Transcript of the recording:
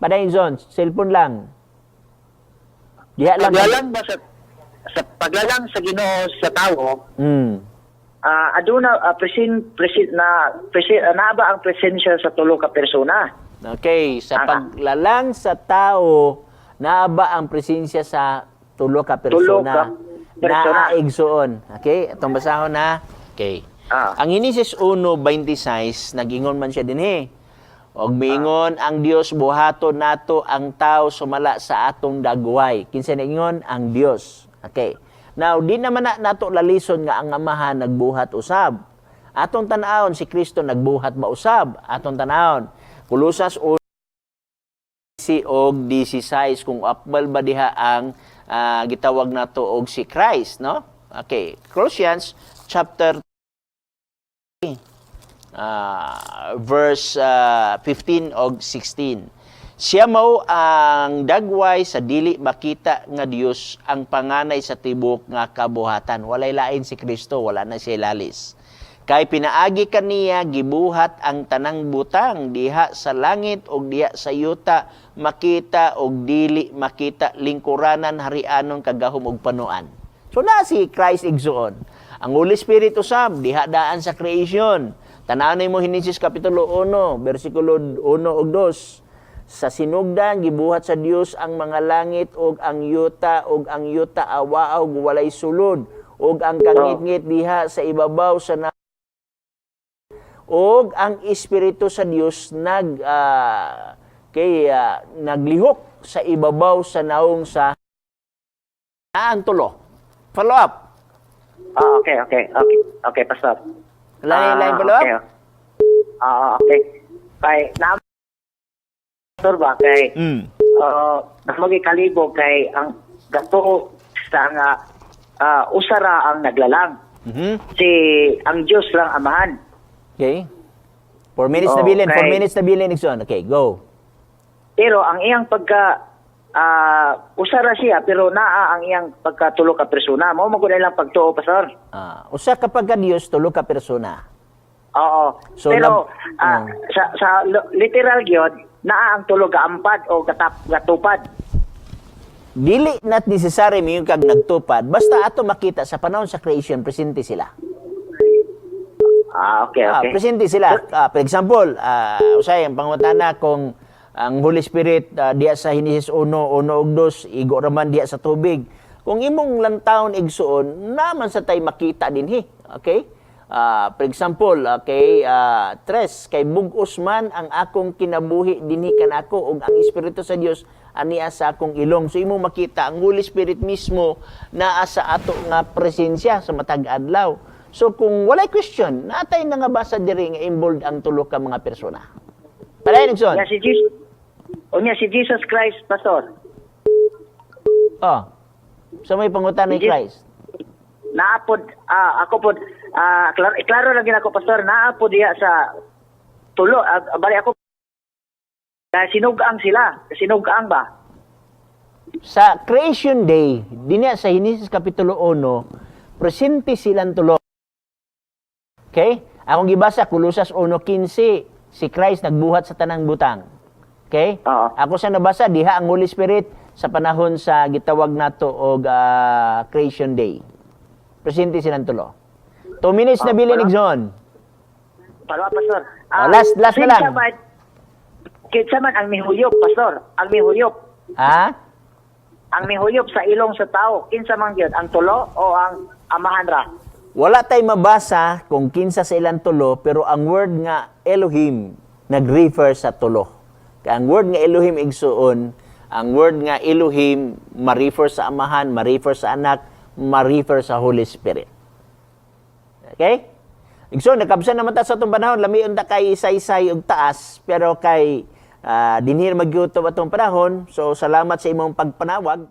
Padayon, Zon, cellphone lang. Diha lang. Paglalang ba sa paglalang sa Ginoo sa tawo, aduna present present na present na ba ang presensya sa tulo ka persona? Okay, sa paglalang sa tao, naa ba ang presensya sa tulo ka Tulo persona? ka persona. Naa, igsuon. Okay, atong basahon na. Okay. Ang Genesis 1:26, nag-ingon man siya dinhi. Og miingon ang Dios, "Buhaton nato ang tao sumala sa atong dagway." Kinsa niingon? Ang Dios. Okay. Now, di naman na nato lalison nga ang Amahan nagbuhat usab. Atong tan-awon si Kristo, nagbuhat ba usab? Atong tan-awon. Kolosas 1 si og 16 kung akbal ba diha ang gitawag nato og si Christ, no? Okay, Colossians chapter 3 verse 15 og 16. Siya mao ang dagway sa dili makita nga Dios, ang panganay sa tibok nga kabuhatan. Walay lain si Kristo, wala na siya lalis. Kay pinaagi kaniya gibuhat ang tanang butang diha sa langit ug diha sa yuta, makita ug dili makita, lingkuranan, harianon, kagahom ug panuan. So na si Christ, igsuon. Ang Holy Spirit usab diha daan sa creation. Tan-awon mo Genesis kapitulo 1, bersikulo 1 ug 2. Sa sinugdan gibuhat sa Dios ang mga langit ug ang yuta, ug ang yuta awaaw ug walay sulod, ug ang kangitngit diha sa ibabaw sa na ug ang espiritu sa Dios nag kay naglihok sa ibabaw sa naong sa ang tulo. Follow up. Ah, okay, Pastor. Lain lain follow up? Okay. Okay. Kay na Pastor ba kay mas kalibog kay ang gato sa nga usara ang naglalang. Si ang Dios lang Amahan. Okay. 4 minutes na bilin, 4 minutes na bilin, Nixon. Okay, go. Pero ang iyang pagka usara siya pero naa ang iyang pagkatulo ka persona. Mao man gud ilang pagtuo, Pastor. Usa ka pagka Dios, tulo ka persona. Oo. So, pero sa literal gyud naa ang tulo gaampad o gatap gatupad. Dili not necessary mo kag nagtupad. Basta ato makita sa panahon sa creation, presente sila. Presente sila. For example, usay ang pangutana kung ang Holy Spirit diha sa Genesis 1, 1 ug 2, igo raman diha sa tubig. Kung imong lantawon, igsuon, naman sa tay makita dinhi. Okay? For example, okay, tres, kay bug-os man ang akong kinabuhi dinhi kanako ug ang Espiritu sa Dios ania sa akong ilong. So imong makita ang Holy Spirit mismo naa sa ato nga presensya sa matag adlaw. So kung walay question, natay na nga basa diri nga involved ang tulo ka mga persona. Padayon, Nixon. Unya si Jesus. Unya si Jesus Christ, Pastor. Oh. Sa may pangutana ni Christ. Naa pod ako pod klaro, klaro lang gid ako, Pastor, naa pod diha sa tulo bali ako sinugang sila, sinugang ba? Sa creation day, dinhi sa Genesis kapitulo 1, presente silang tulo. Okay? Akong gibasa Kolosas 1:15, si Christ nagbuhat sa tanang butang. Okay? Oo. Ako sa nabasa diha ang Holy Spirit sa panahon sa gitawag nato og creation day. Presente silang tulo. 2 minutes na bilin, John. Palwa, Pastor. Oh, last na lang. Kinsa man ang mihuyop, Pastor? Ang mihuyop. Ha? Ang mihuyop sa ilong sa tao, kinsa man gyud, ang tulo o ang Amahan ra? Wala tay mabasa kung kinsa sa ilang tulo, pero ang word nga Elohim nag-refer sa tulo. Kaya ang word nga Elohim, igsuon, ang word nga Elohim ma-refer sa Amahan, ma-refer sa Anak, ma-refer sa Holy Spirit. Okay? Igsoon, nakabsan naman ta sa atong panahon, lami unta kay saysay og taas, pero kay dinhi magyutob atong panahon, so salamat sa imong pagpanawag.